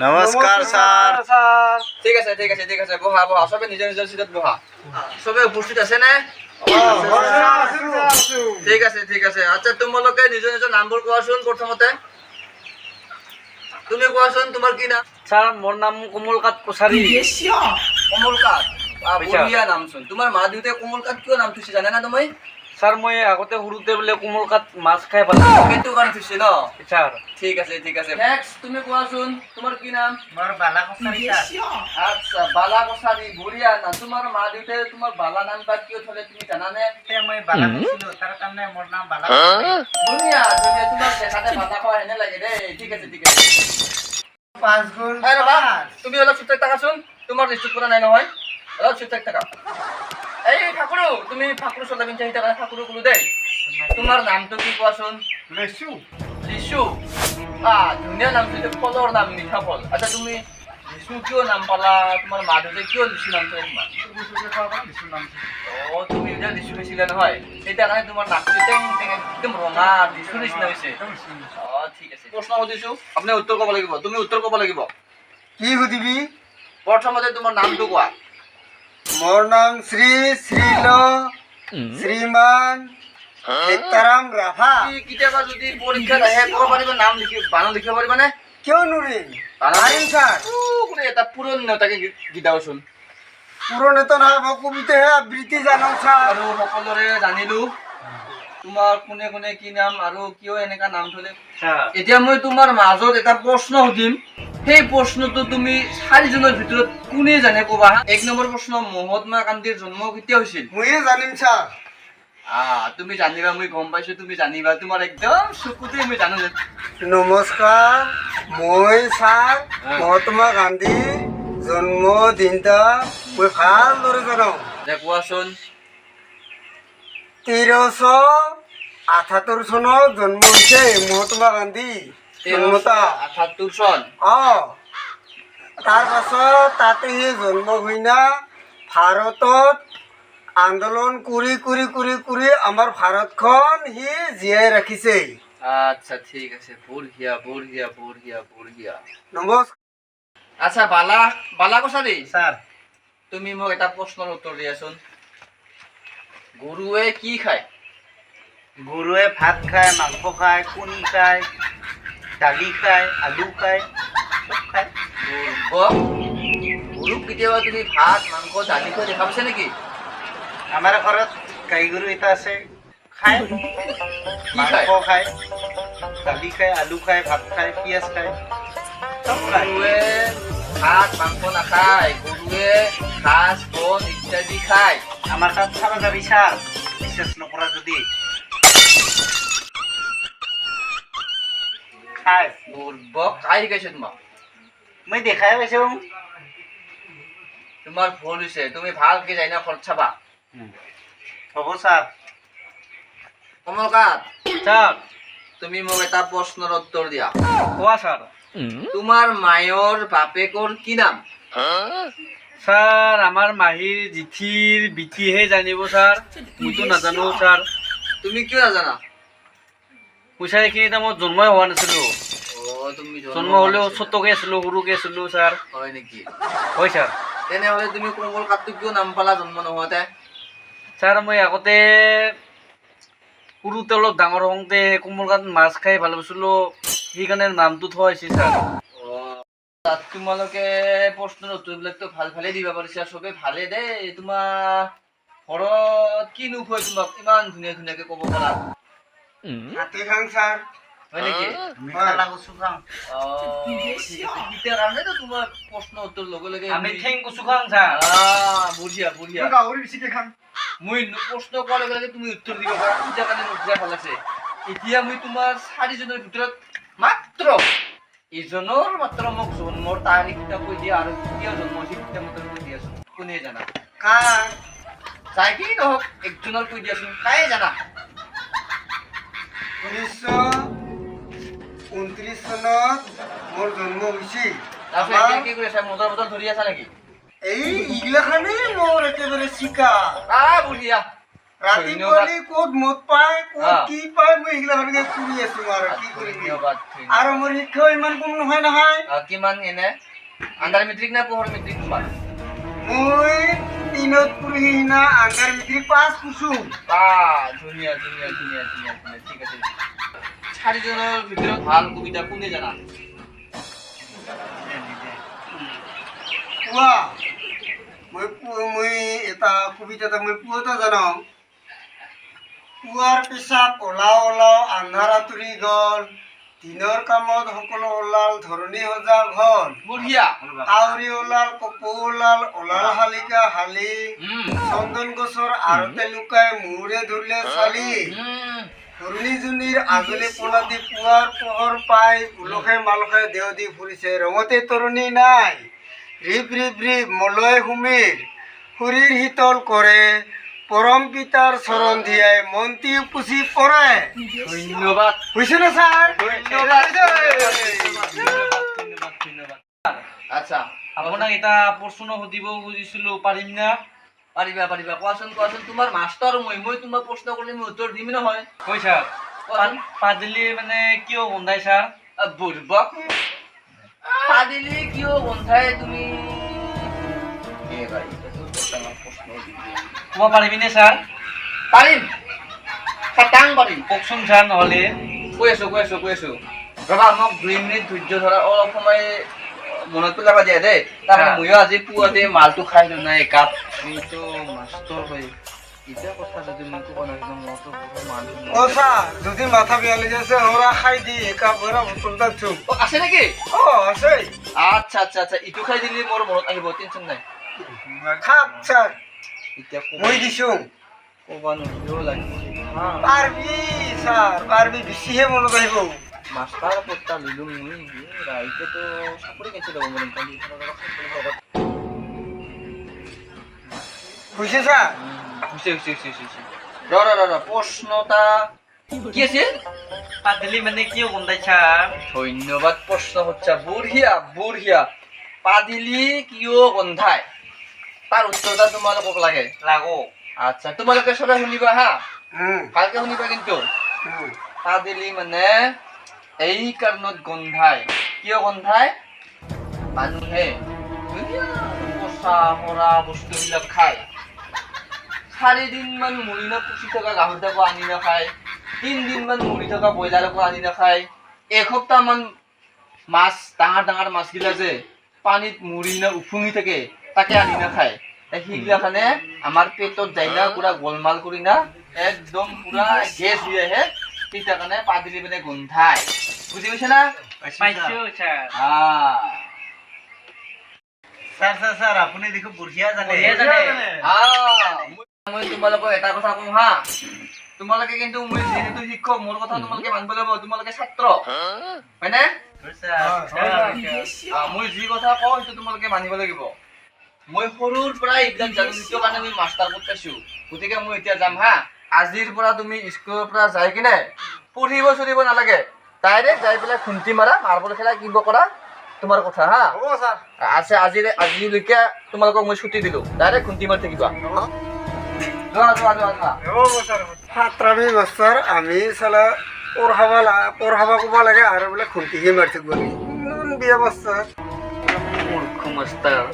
নমস্কাৰ ছাৰ। ঠিক আছে, ঠিক আছে, ঠিক আছে। বহা, বহা। চবে নিজৰ নিজৰ চিটত বহা। চবে উপস্থিত আছে নে? ঠিক আছে, ঠিক আছে। আচ্ছা, তোমালোকে নিজৰ নিজৰ নামবোৰ কোৱাচোন। প্ৰথমতে তুমি কোৱাচোন, তোমাৰ কি নাম? ছাৰ, মোৰ নাম কোমল কাট কছাৰী। কমল কাঠ। পইচা। বঢ়িয়া নামচোন। তোমাৰ মা দেউতাই কোমল কাঠ কিয় নাম থৈছে, জানে না তুমি? ছাৰ, মই আগতে সৰুতে বোলে কোমল কাঠ মাছ খাই ভাল পাওঁ। সেইটো কাৰণে থৈছে ন? ছাৰ। ঠিক আছে, ঠিক আছে। নেক্সট তুমি কোৱাচোন, তোমাৰ কি নাম? মোৰ বালা কছাৰী ছাৰ। আচ্ছা, বালা কছাৰী, বঢ়িয়া নাম। তোমাৰ মা দেউতাই তোমাৰ বালা নাম বা কিয় থলে, তুমি জানানে? মই বালা খাইছিলো, তাৰ কাৰণে মোৰ নাম বালা কছাৰী। ধুনীয়া, ধুনীয়া। তোমাক দেখাতে বালা খোৱা হেনে লাগে দেই। ঠিক আছে, ঠিক আছে। 5 গুণ এই ৰবা, তুমি অলপ চুপ থাক থাকাচোন। তোমাৰ লিষ্টত পৰা নাই নহয়। অলপ চুপ থাক থাকা। এই ঠাকুৰু, তুমি ফাকুৰু চলা পিন্ধি আহি থাকা, ঠাকুৰু ক'লো দেই। তোমাৰ নামটো কি কোৱাচোন? লেচু। লিচু। ধুনীয়া নামটো এইটো, ফলৰ নাম, মিঠা ফল। আচ্ছা, তুমি লিচু কিয় নাম পালা? তোমাৰ মা দেউতাই কিয় লিচু নাম থলে তোমাক? অ, তুমি এতিয়া লিচু খাইছিলা নহয়, সেইটা কাৰণে তোমাৰ নাকটো টেং টেং একদম ৰঙা লিচুৰ নিচিনা হৈছে। অ, ঠিক আছে। প্ৰশ্ন সুধিছো, আপুনি উত্তৰ ক'ব লাগিব। তুমি উত্তৰ ক'ব লাগিব। কি সুধিবি? প্ৰথমতে তোমাৰ নামটো কোৱা। মোৰ নাম শ্ৰী শ্ৰীল শ্ৰীমান সীতাৰাম ৰাভা। কি কেতিয়াবা যদি পৰীক্ষাত আহে, ক'ব পাৰিবা? নাম লিখি বানান লিখিব পাৰিবানে? কিয় নোৱাৰিম? বানান? পাৰিম ছাৰ। উ, কোনে এটা পুৰণি নেতাকে গীতাওচোন। পুৰণিতো নহয়, মই কবিতাহে আবৃত্তি জানো ছাৰ। আৰু সকলোৰে জানিলো তোমাৰ কোনে কোনে কি নাম আৰু কিয় এনেকা নাম থলে। ছাৰ। এতিয়া মই তোমাৰ মাজত এটা প্ৰশ্ন সুধিম। সেই প্ৰশ্নটো তুমি চাৰিজনৰ ভিতৰত কোনে জানে ক'বা। 1 নম্বৰ প্ৰশ্ন, মহাত্মা গান্ধীৰ জন্ম কেতিয়া হৈছিল? ময়ে জানিম ছাৰ। তুমি জানিবা, মই গম পাইছো তুমি জানিবা। তোমাৰ একদম চকুতে মই জানো যে নমস্কাৰ, মই ছাৰ মহাত্মা গান্ধীৰ জন্মদিনটা মই ভালদৰে জানো। যে কোৱাচোন। 1378 চনত জন্ম হৈছে মহাত্মা গান্ধী জন্মতা। 1378 চন? অ, তাৰ পাছত তাতে সি জন্ম হৈ না ভাৰতত আন্দোলন কৰি কৰি কৰি কৰি আমাৰ ভাৰতখন সি জীয়াই ৰাখিছে। আচ্ছা, ঠিক আছে। বঢ়িয়া, বঢ়িয়া, বঢ়িয়া, বঢ়িয়া। নমস্কাৰ। আচ্ছা, বালা বালা কছাৰী। ছাৰ। তুমি মোক এটা প্ৰশ্নৰ উত্তৰ দিয়াচোন। গৰুৱে কি খায়? গৰুৱে ভাত খায়, মাংস খায়, কণী খায়, দালি খায়, আলু খায়, চব খায়। গৰুক কেতিয়াবা তুমি ভাত, মাংস, দালি খোৱা দেখা পাইছা নেকি? আমাৰ ঘৰত গাই গৰু এটা আছে, খায়। কি খায়? মাংস খায়, দালি খায়, আলু খায়, ভাত খায়, পিঁয়াজ খায়, চব খায়। গৰুৱে ভাত মাংস নাখায়। গৰুৱে ঘাঁহ বন ইত্যাদি খায়। আমাৰ তাত চাব যাবি ছাৰ, বিশ্বাস নকৰা যদি। খায়। বুৰ্বক, কাই শিকাইছে তোমাক? মই দেখাই পাইছোঁ। তোমাৰ ভুল হৈছে। তুমি ভালকে যাই না ঘৰত চাবা। হ'ব ছাৰ। কমলকাত। ছাৰ। তুমি মোক এটা প্ৰশ্নৰ উত্তৰ দিয়া। কোৱা ছাৰ। তোমাৰ মায়ৰ বাপেকৰ কি নাম? ছাৰ, আমাৰ মাহীৰ জেঠীৰ বিটিহে জানিব ছাৰ, মইতো নাজানো ছাৰ। তুমি কিয় নাজানা? মই ছাৰ এইখিনি টাইমত জন্মই হোৱা নাছিলো। অ, তুমি জন্ম হ'লেও ছোটকে আছিলো, সৰুকে আছিলো ছাৰ। হয় নেকি? হয় ছাৰ। তেনেহ'লে তুমি কোমল কাঠটো কিয় নাম পালা জন্ম নহওঁতে? ছাৰ, মই আগতে সৰুতে অলপ ডাঙৰ হওঁতে কোমল কাঠ মাছ খাই ভাল পাইছিলো, সেইকাৰণে নামটো থোৱা হৈছে ছাৰ। অ, তাত তোমালোকে প্ৰশ্নৰ উত্তৰবিলাকতো ভাল ভালে দিব পাৰিছা, চবে ভালে দেই। তোমাৰ ঘৰত কি নোখোৱাই তোমাক ইমান ধুনীয়া ধুনীয়াকে ক'ব পাৰা? হাতী খাং ছাৰ। হয় নেকি? আমি খালা কচু খাওঁ। অ, ঠিক আছে। তেতিয়াৰ কাৰণেতো তোমাৰ প্ৰশ্ন উত্তৰ লগে লগে আমি ঠেং কচু খাওঁ ছাৰ। বঢ়িয়া, বঢ়িয়া। গাহৰি বেছিকে খাম। মই প্ৰশ্ন কোৱাৰ লগে লগে তুমি উত্তৰ দিব পাৰা, তেতিয়া কাৰণে মোক বিৰাট ভাল লাগছে। এতিয়া মই তোমাৰ চাৰিজনৰ ভিতৰত মাত্ৰ এজনৰ মাত্ৰ মোক জন্মৰ তাৰিখটা কৈ দিয়া আৰু কেতিয়া জন্ম হৈছিল তেতিয়া মতে কৈ দিয়াচোন। কোনে জানা? কাৰ? যাই কি নহওক, একজনৰ কৈ দিয়াচোন। কায়ে জানা? 1929 চনত মোৰ জন্ম হৈছিল। তাৰপিছত এতিয়া কি কৰি আছা? মদৰ বটল ধৰি আছা নেকি? এই এইগিলাখানেই মোৰ একেবাৰে চিকা। বঢ়িয়া। ৰাতিপুৱালি ক'ত মদ পায়, ক'ত কি পায়, মই সেইগিলাখনকে কৰি আছো আৰু কি কৰিবি। ধন্যবাদ। আৰু মোৰ শিক্ষাও ইমান কম নহয় নহয়। কিমান এনে, আণ্ডাৰ মেট্ৰিক না পোহৰ মেট্ৰিক তোমাৰ? মই তিনত পঢ়ি সিনা আণ্ডাৰ মেট্ৰিক পাছ কৰিছো। বা, ধুনীয়া ধুনীয়া ধুনীয়া ধুনীয়া ধুনীয়া। ঠিক আছে, চাৰিজনৰ ভিতৰত ভাল কবিতা কোনে জানা? পুৱা মই এটা কবিতা এটা মই পুৱাতে জানো। পুৱাৰ পেচাব ওলাও ওলাও আন্ধাৰ আঁতৰি গ'ল, দিনৰ কামত সকলো ওলাল, ধৰণী সজাগ হ'ল। বঢ়িয়া। কাউৰী ওলাল, কপৌ ওলাল, ওলাল শালিকা শালি, চন্দন গছৰ আঁৰতে লুকাই মূৰে ধৰিলে চালি, তৰুণীজনীৰ আজলি পোলাদি পুৱাৰ পোহৰ পাই উলসে মালসে দেও দি ফুৰিছে, ৰঙতে তৰুণী নাই। ৰিপ ৰিপ ৰিপ মলয় সুমীৰ শৰীৰ শীতল কৰে, পৰম পিতাৰ চৰণ ধিয়াই মনটি উপচি পৰে। ধন্যবাদ। হৈছে নে ছাৰ? ধন্যবাদ, ধন্যবাদ, ধন্যবাদ। আচ্ছা। আপোনাক এটা প্ৰশ্ন সুধিব খুজিছিলো, পাৰিম না? পাৰিবা, পাৰিবা, কোৱাচোন, কোৱাচোন। তোমাৰ মাষ্টৰ মই তোমাক প্ৰশ্ন কৰিলে মই উত্তৰ দিম নহয়। হয় ছাৰ। কোৱাচোন। পাদিলি মানে কিয় গোন্ধাই ছাৰ? বুৰ্বক, পাদিলি কিয় গোন্ধাই তুমি এ ভাই, এটাতো বৰ ডাঙৰ প্ৰশ্ন সুধিলি। ক'ব পাৰিবিনে ছাৰ? পাৰিম, খাটাং পাৰিম। কওকচোন ছাৰ নহ'লে। কৈ আছো, কৈ আছো, কৈ আছো, ৰ'বা। মোক 2 মিনিট ধৈৰ্য ধৰা, অলপ সময় মনত পেলাবা দিয়া দেই। তাৰমানে ময়ো আজি পুৱাতে মালটো খাই দিওঁ নাই একাপ। তুমিতো মাষ্টৰ হয়, এতিয়া কথা যদি মই ক'ব নাজানো, মইতো বহুত মানুহ। অ ছাৰ, যদি মাথা বেয়া লাগি আছে, সৰা খাই দি একাপ সৰা বটল তাত। অ, আছে নেকি? অ, আছে। আচ্ছা আচ্ছা আচ্ছা, ইটো খাই দিলে মোৰ মনত আহিব, টেনচন নাই। খাক ছাৰ। এতিয়া মই দিছো। ক'ব নোৱাৰিলেও লাগিব। পাৰবি ছাৰ, পাৰবি, বেছিহে মনত আহিব। মাষ্টাৰ পট্টা ললো মই, এতিয়াতো চাকৰি কেঞ্চেল হ'ব মোৰ। হৈছে ছাৰ? হৈছে, হৈছে, হৈছে, হৈছে। ৰ ৰ ৰ ৰ, প্ৰশ্নটা কি আছিল? পাদিলি মানে কিয় গোন্ধাই ছাৰ? ধন্যবাদ, প্ৰশ্ন সুধছা, বঢ়িয়া বঢ়িয়া। পাদিলি কিয় গোন্ধায়, তাৰ উত্তৰটা তোমালোকক লাগে? লাগো। আচ্ছা, তোমালোকে সবে শুনিবা হা। ভালকে শুনিবা কিন্তু। পাদিলি মানে এই কাৰণত গোন্ধায়। কিয় গোন্ধায়? মানুহে ধুনীয়া পচা মৰা বস্তুবিলাক খায়। 4 দিনমান মৰি না পচি থকা গাহৰিটাকো আনি নাখায়, 3 দিনমান মৰি থকা ব্ৰইলাৰকো আনি নাখায়, এসপ্তাহমান মাছ, ডাঙৰ ডাঙৰ মাছগিলা যে পানীত মৰি না উফুঙি থাকে, তাকে আনি নাখায়। সেইগিলাখানে আমাৰ পেটত যায় না পুৰা গোলমাল কৰি না একদম পুৰা গেছ হৈ আহে। তেতিয়া কাৰণে পাদিলি মানে গোন্ধায়। বুজি পাইছে না? পাইছো ছাৰ। আহ। ছাৰ, ছাৰ, ছাৰ, আপুনি দেখোন বঢ়িয়া জানে। বঢ়িয়া জানে। আহ, মই তোমালোকক এটা কথা কওঁ হা। তোমালোকে কিন্তু মই যিহেতু শিক্ষক, মোৰ কথা তোমালোকে মানিব লাগিব। তোমালোকে ছাত্ৰ হয়নে? মই যি কথা কওঁ সেইটো তোমালোকে মানিব লাগিব। মই সৰুৰ পৰাই এইবিলাক জানো, সেইটো কাৰণে মই মাষ্টাৰ পদ পাইছো। গতিকে মই এতিয়া যাম হা। আজিৰ পৰা তুমি স্কুলৰ পৰা যাই কিনে পঢ়িব চঢ়িব নালাগে। ডাইৰেক্ট যাই পেলাই খুন্তি মাৰা, মাৰ্বল খেলা, কিবা কৰা তোমাৰ কথা হা। হ'ব ছাৰ। আছে, আজিলৈকে তোমালোকক মই ছুটি দিলো। ডাইৰেক্ট খুন্তি মাৰি থাকিবা। যোৱা, যোৱা, যোৱা, যোৱা। হ'ব ছাৰ। ফাটৰামি মাষ্টাৰ, আমি চালা পঢ়াব ক'ব লাগে আৰু বোলে খুন্তিহে মাৰি থাকিব লাগে। ইমান বেয়া মাষ্টাৰ। মূৰ্খ মাষ্টাৰ।